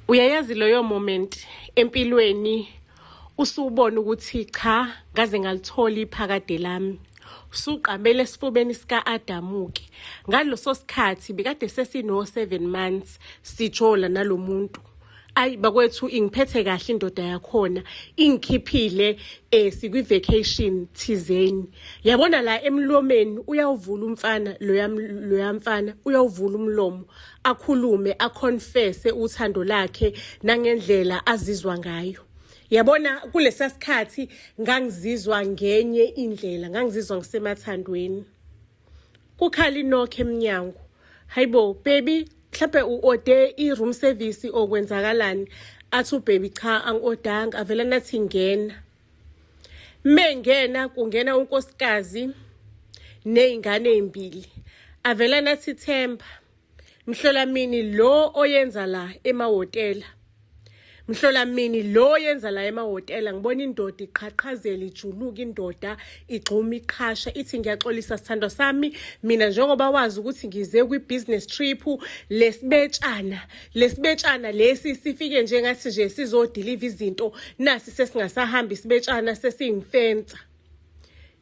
Uyayazi leyo moment empilweni usubona ukuthi cha ngaze ngalithola iphakade lami. Usuqamele esifubeni sika-Adamu-ke. Ngaleso sikhathi bekade sesino-7 months sijola nalomuntu. Ayi bakwethu ingiphethe kahle indoda yakhona ingikhiphile eh sikwi vacation thizeni yabona la emlomeni uyawuvula umfana loya loya mfana uyawuvula umlomo akhulume aconfesse uthando lakhe nangendlela azizwa ngayo. Yabona kulesa sikhathi ngangizizwa ngenye indlela, ngangizizwa ngisemathandweni. Kukhala inokho emnyango. Hayibo baby, mhlampe u-ode i-room service okwenzakalani? Athi ubaby cha angi-odanga, avela nathi ngena. Mengena kungena unkosikazi nezingane ezimbili. Avela nathi Themba. Mhlola mini lo oyenza la emahhotela. Mhlola mini lo oyenza la emahhotela ngibona indoda iqhaqhazela ijuluka indoda igxuma iqhasha ithi ngiyaxolisa sithandwa sami mina njengoba wazi ukuthi ngize kwi-business trip lesibetshana lesibetshana lesi sifike njengathi nje sizodiliva izinto nasi sesingasahambi isibetshana sesingifensa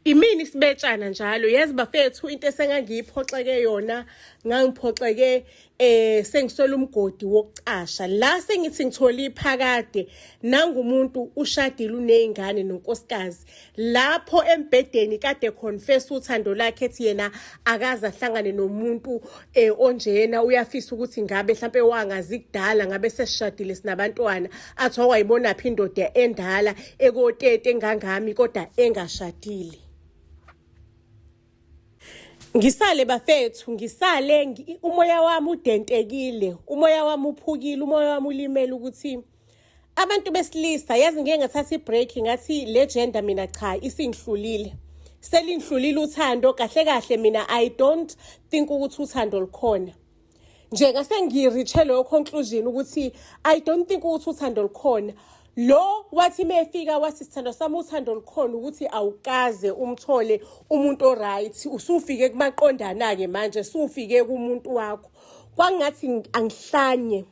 imini isibetshana njalo yazi bafethu into esengangiyiphoxeke yona ngangiphoxeke eh sengiswela umgodi wokucasha la sengithi ngithola iphakade nangumuntu ushadile unezingane nonkosikazi lapho embhedeni kade confess uthando lakhe ethi yena akaze ahlangane nomuntu eh onjena uyafisa ukuthi ngabe mhlampe wangazi kudala ngabe sesishadile sinabantwana athi wayibona phi indoda endala ekotete engangami kodwa engashadile. Ngisale bafethu ngisale umoya wami udentekile umoya wami uphukile umoya wami ulimele ukuthi abantu besilisa yazi ngike ngathatha i-break ngathi le gender mina cha isingihlulile selingihlulile uthando kahle kahle mina I don't think ukuthi uthando lukhona nje ngase ngireache leyo conclusion ukuthi I don't think ukuthi uthando lukhona. Lo wathi mefika wathi sithandwa sami uthando lukhona ukuthi awukaze umthole umuntu oright usufike kumaqondana-ke manje sufike kumuntu wakho. Kwangathi angihlanye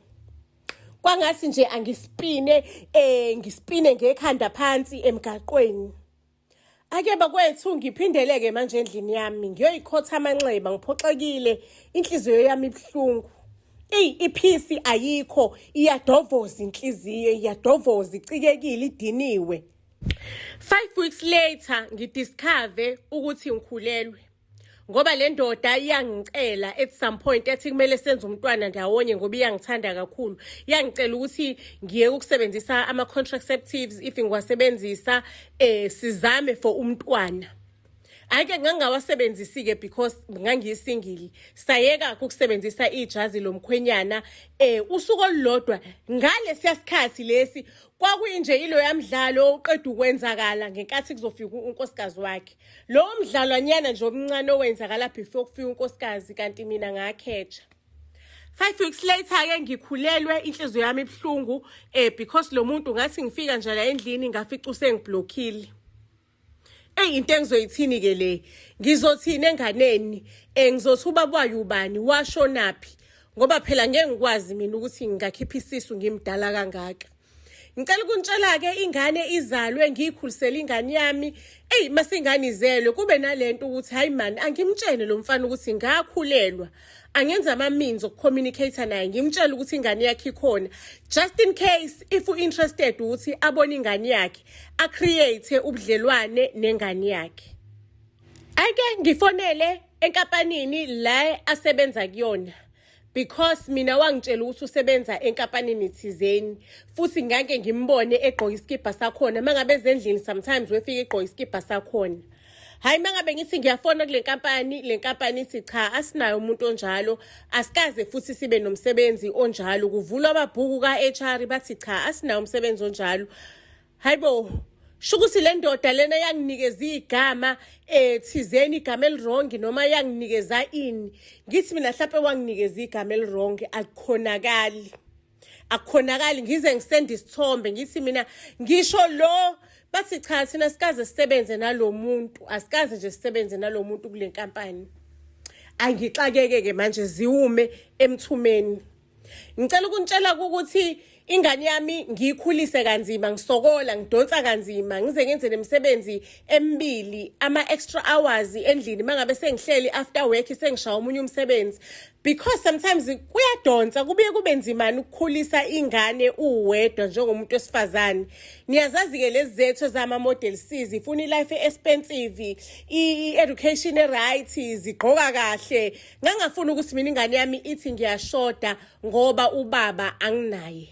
kwangathi nje angispine eh ngispine ngekhanda phansi emgaqweni. Ake bakwethu ngiphindeleke manje endlini yami ngiyoyikhotha amanxeba ngiphoxekile inhliziyo yami ibuhlungu. Eyi iphisi ayikho iyadovoza inhliziyo iyadovoza icikekile idiniwe. 5 weeks later ngidiscover ukuthi ngikhulelwe. Ngoba le ndoda iyangicela at some point ethi kumele senze umntwana ndawonye ngoba iyangithanda kakhulu. Iyangicela ukuthi ngiyeke ukusebenzisa ama-contraceptives if ngiwasebenzisa eh sizame for umntwana. Ake ngangawasebenzisi-ke because ngangiyisingili. Sayeka ukusebenzisa ijazi lomkhwenyana eh usuku olulodwa ngalesiya sikhathi lesi kwakuyinje iloya mdlalo oqeda ukwenzakala ngenkathi kuzofika unkosikazi wakhe. Lowo mdlalwanyana nje omncane owenzakala before kufika unkosikazi kanti mina ngakhetha. 5 weeks later ke ngikhulelwe inhliziyo yami ibuhlungu eh because lo muntu ngathi ngifika nje la endlini ngafica usengiblockile. Eyi into engizoyithini ke le ngizothini enganeni eh ngizothi ubaba wayo ubani washonaphi ngoba phela ngeke ngikwazi mina ukuthi ngingakhipha isisu ngimdala kangaka. Ngicela ukunitshela-ke ingane izalwe ngiyikhulisele ingane yami. Eyi mase ingane izelwe kube nalento ukuthi hayi mani angimtshene lo mfana ukuthi ngakhulelwa. Angenza ama-means okucommunicate naye ngimtshele ukuthi ingane yakhe ikhona. Just in case if u-interested ukuthi abone ingane yakhe, a-create ubudlelwane nengane yakhe. Ake ngifonele enkampanini la asebenza kuyona. Because mina wangitshela ukuthi usebenza enkampanini thizeni futhi ngake ngimbone egqoka isikibha sakhona mangabe ezendlini sometimes wefika egqoka isikibha sakhona. Hayi mangabe ngithi ngiyafona kule nkampani le nkampani ithi cha asinayo umuntu onjalo asikaze futhi sibe nomsebenzi onjalo kuvulwa amabhuku ka-HR bathi cha asinayo umsebenzi onjalo. Hayibo shukuthi le ndoda lena yanginikeza igama eh thizeni igama eliwrong noma yanginikeza ini ngithi mina mhlawumbe wanginikeza igama eliwrong akukhonakali akukhonakali ngize ngisende isithombe ngithi mina ngisho lo bathi cha thina sikaze sisebenze nalomuntu asikaze nje sisebenze nalomuntu kule nkampani angixakeke ke manje ziwume emthumeni. Ngicela ukunitshela ukuthi ingane yami ngiyikhulise kanzima, ngisokola, ngidonsa kanzima, ngize ngenze nemisebenzi emibili, ama-extra hours endlini mangabe sengihleli after work sengishaya omunye umsebenzi, because sometimes kuyadonsa, kubuye kube nzimana ukukhulisa ingane uwedwa njengomuntu wesifazane. Niyazazi-ke lezi zethu ezama-model C, zifuna i-life expensive, i-education e-right, zigqoka kahle. Ngangafuni ukuthi mina ingane yami ithi ngiyashoda ngoba ubaba anginaye.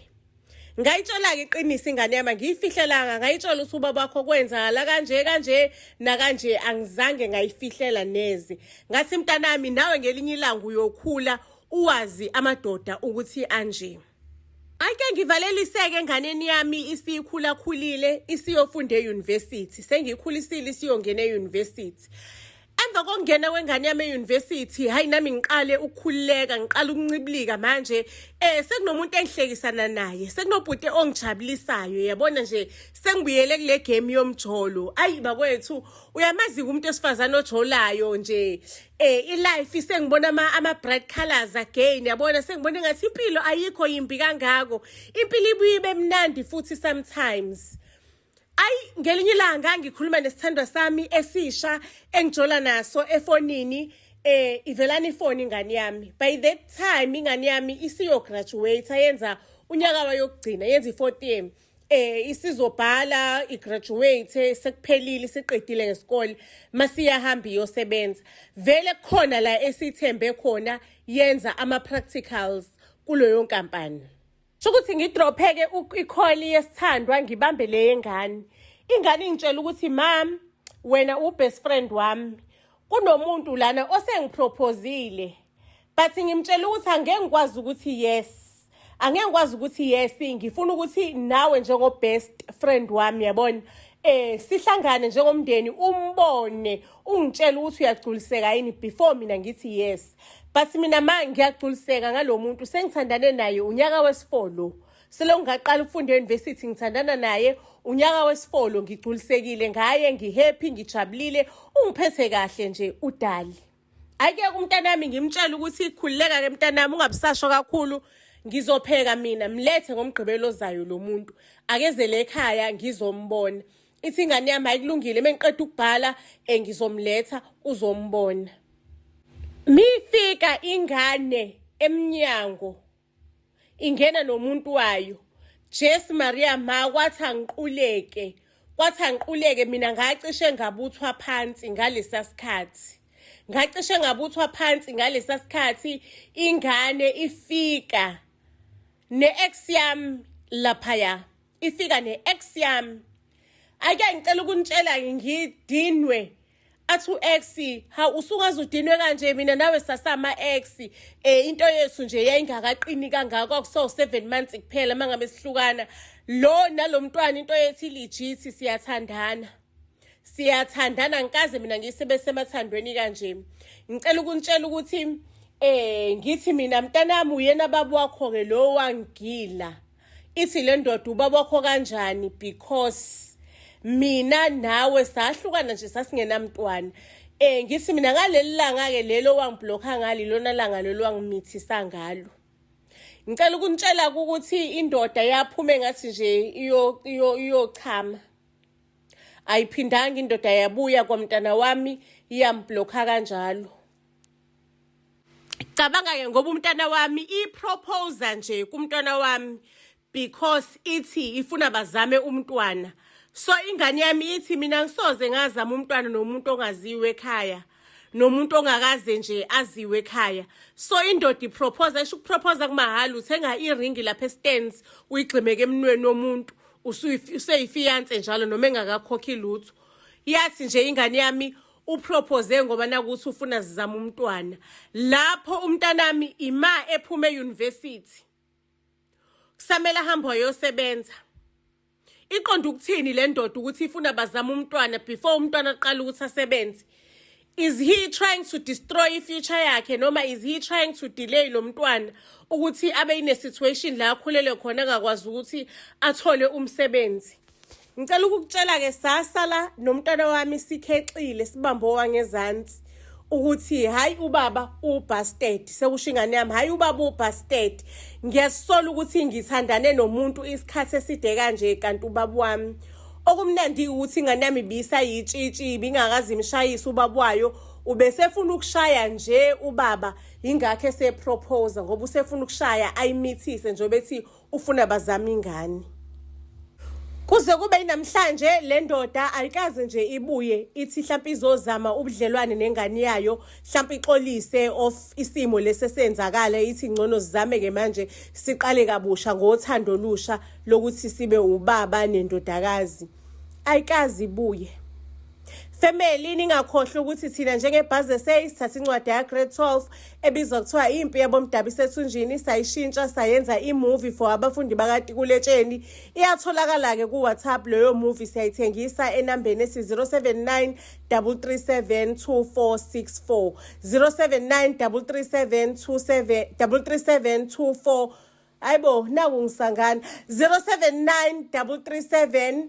Ngayitshola-ke iqiniso ingane yami, angiyifihlelanga. Ngayitshola ukuthi ubaba wakho kwenzakala kanje kanje nakanje, angizange ngayifihlela neze. Ngathi, mntanami, nawe ngelinye ilanga uyokhula uwazi amadoda ukuthi anje. Ake ngivaleliseke enganeni yami, isikhulakhulile, isiyofunda e-university. Sengiyikhulisile, isiyongena e-university. Emva kokungena kwengane yami e-university, hayi, nami ngiqale ukukhululeka, ngiqala ukuncibilika manje. Sekunomuntu engihlekisana naye, sekunobhuti ongijabulisayo, yabona nje, sengibuyele kule game yomjolo. Ayi bakwethu, uyamazi umuntu wesifazane ojolayo nje, i-life sengibona ama bright colors again, yabona, sengibona engathi impilo ayikho yimbi kangako, impilo ibuye ibe mnandi futhi sometimes. Ayi, ngelinye ilanga ngikhuluma nesithandwa sami esisha engijola naso efonini, ivelana ifoni ingane yami. By that time ingane yami isiyo graduate, yenza unyaka wayokugcina, yenza i-fourth year, isizobhala igraduate, sekuphelile, isiqedile ngesikole, masiyahamba iyosebenza. Vele kukhona la esithembe khona, yenza ama practicals kuleyo nkampani. Sho ukuthi ngidropheke i-call yesithandwa, ngibambe le yengane. Ingane ingitshela ukuthi, "Mam, wena u-best friend wami, kunomuntu lana osengiproposile, but ngimtshela ukuthi angeke ngikwazi ukuthi yes, angeke ngikwazi ukuthi yes. Ngifuna ukuthi nawe njengo-best friend wami, yabona, sihlangane njengomndeni, umbone, ungitshele ukuthi uyagculiseka yini before mina ngithi yes. But mina ma ngiyagculiseka ngalo muntu, sengithandane naye unyaka wesi-4 lo, selokhu ngaqala ukufunda e-university ngithandana naye unyaka wesi-4 lo, ngigculisekile ngaye, ngihappy, ngijabulile, ungiphethe kahle nje udali." Ake umntanami ngimtshela ukuthi, "Khululeka-ke mntanami, ungabusasho kakhulu, ngizopheka mina, mlethe ngomgqibelo ozayo lo muntu, akezele ekhaya ngizombona." Ithi ingane yami, "Ayikulungile, mengiqeda ukubhala ngizomletha uzombona." Mifika ingane emnyango, ingena nomuntu wayo. Jesu Maria ma, kwathi angiquleke, kwathi angiquleke mina, ngacishe ngabuthwa phansi ngalesa sikhathi, ngacishe ngabuthwa phansi ngalesa sikhathi. Ingane ifika ne-ex yami laphaya, ifika ne-ex yami. Ake ngicela ukunitshela, ngidinwe. Athi u-ex, "Ha, usungaze udinwe kanje? Mina nawe sasama-ex, into yethu nje yayingakaqini kangako, kwakuso 7 months kuphela uma ngabe sihlukana lo nalo mntwana. Into yethu ilegit, siyathandana, siyathandana, ngikaze mina ngisebese emathandweni kanje." Ngicela ukunitshela ukuthi ngithi mina, "Mntanami, uyena baba wakho ke lo wangigila." Ithi le ndoda, "Ubaba wakho kanjani? Because mina nawe sahlukana nje, sasingenamntwana." Ngithi mina, "Ngaleli langa ke lelo wangiblocka ngalo, lona langa lelo wangimithisa ngalo." Ngicela ukunitshela ukuthi indoda yaphuma engathi nje iyo iyo iyochama. Ayiphindanga indoda yabuya kwamntana wami, iyamblocka kanjalo. Cabanga-ke, ngoba umntana wami i-proposer nje kumntwana wami because ithi ifuna bazame umntwana. So ingane yami ithi, "Mina ngisoze ngazama umntwana nomuntu ongaziwe ekhaya, nomuntu ongakaze nje aziwe ekhaya." So indoda ipropose, esho ukupropose kumahhala, uthenga iringi lapha e-stands, uyigximeke emnweni womuntu, useyifiance njalo noma engakakhokhi lutho. Yathi nje ingane yami upropose ngoba nakuthi ufuna sizama umntwana. Lapho umntanami ima ephuma e-university, kusamele ahambe ayosebenza. Iqonda ukuthini le ndoda ukuthi ifuna bazama umntwana before umntwana aqala ukuthi asebenze? Is he trying to destroy i-future yakhe, noma is he trying to delay lo mntwana ukuthi abe ine-situation la akhulele khona, angakwazi ukuthi athole umsebenzi? Ngicela ukukutshela-ke, sasala nomntwana wami sikhexile, sibambe owangezansi. Ukuthi hayi, ubaba ubusted, sekusho ingane yami, hayi, ubaba ubusted. Ngiyasola ukuthi ngithandane nomuntu isikhathi eside kanje, kanti ubaba wami. Okumnandi ukuthi ingane yami ibisayitshitshi, ibingakaze imshayise ubaba wayo. Ubesefuna ukushaya nje ubaba, ingakho esepropose, ngoba usefuna ukushaya ayimithise nje, bethi ufuna bazame ingane. Kuze kube namhlanje le ndoda ayikaze nje ibuye ithi mhlawumbe izozama ubudlelwane nengane yayo, mhlawumbe ixolise of isimo lesi esenzakala, ithi ngcono sizame ke manje, siqale kabusha ngothando olusha lokuthi sibe ubaba nendodakazi. Ayikaze ibuye. Family, ningakhohlwa ukuthi thina njengeBuzz SA sithatha incwadi ya grade 12 ebizwa kuthiwa Impi Yabomdabu Isethunjini, sayishintsha sayenza i-movie for abafundi bakatikuletsheni. Iyatholakala-ke ku-WhatsApp leyo movie, siyayithengisa enambeni esi 079 337 2464, 079 337 27 337 24. Hayibo, naku ngisangana. 079 337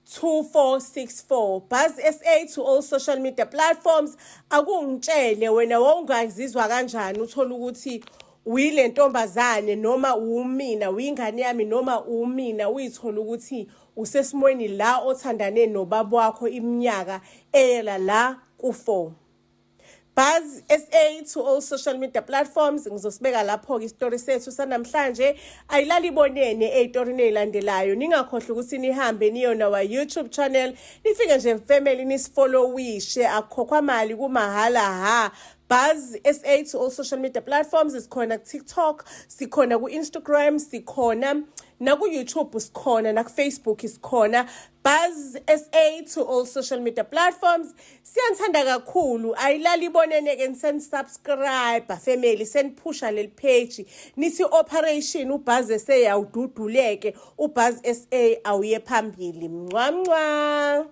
2464. Buzz SA to all social media platforms. Akungitshele wena, wawungazizwa kanjani uthola ukuthi uyile ntombazane, noma umina uyingane yami, noma umina uyithola ukuthi usesimweni la othandane nobaba wakho iminyaka eyela la ku-4? Buzz SA to all social media platforms. Ngizosibeka lapho-ke isitori sethu sanamhlanje. Ayilali ibonene ey'torini ey'landelayo. Ningakhohlwa ukuthi nihambe niyona wa YouTube channel, nifike nje family, nisifollowishe, akukhokhwa mali, kumahhala ha. Buzz SA to all social media platforms. Sikhona ku-TikTok, sikhona ku-Instagram, sikhona naku-YouTube, sikhona naku-Facebook sikhona. Buzz SA to all social media platforms. Siyanithanda kakhulu. Ayilali ibonene-ke. Niseni-subscribe family, seniphusha leli page, nithi operation uBuzz SA awududuleke, uBuzz SA awuye phambili. Mncwa mncwa.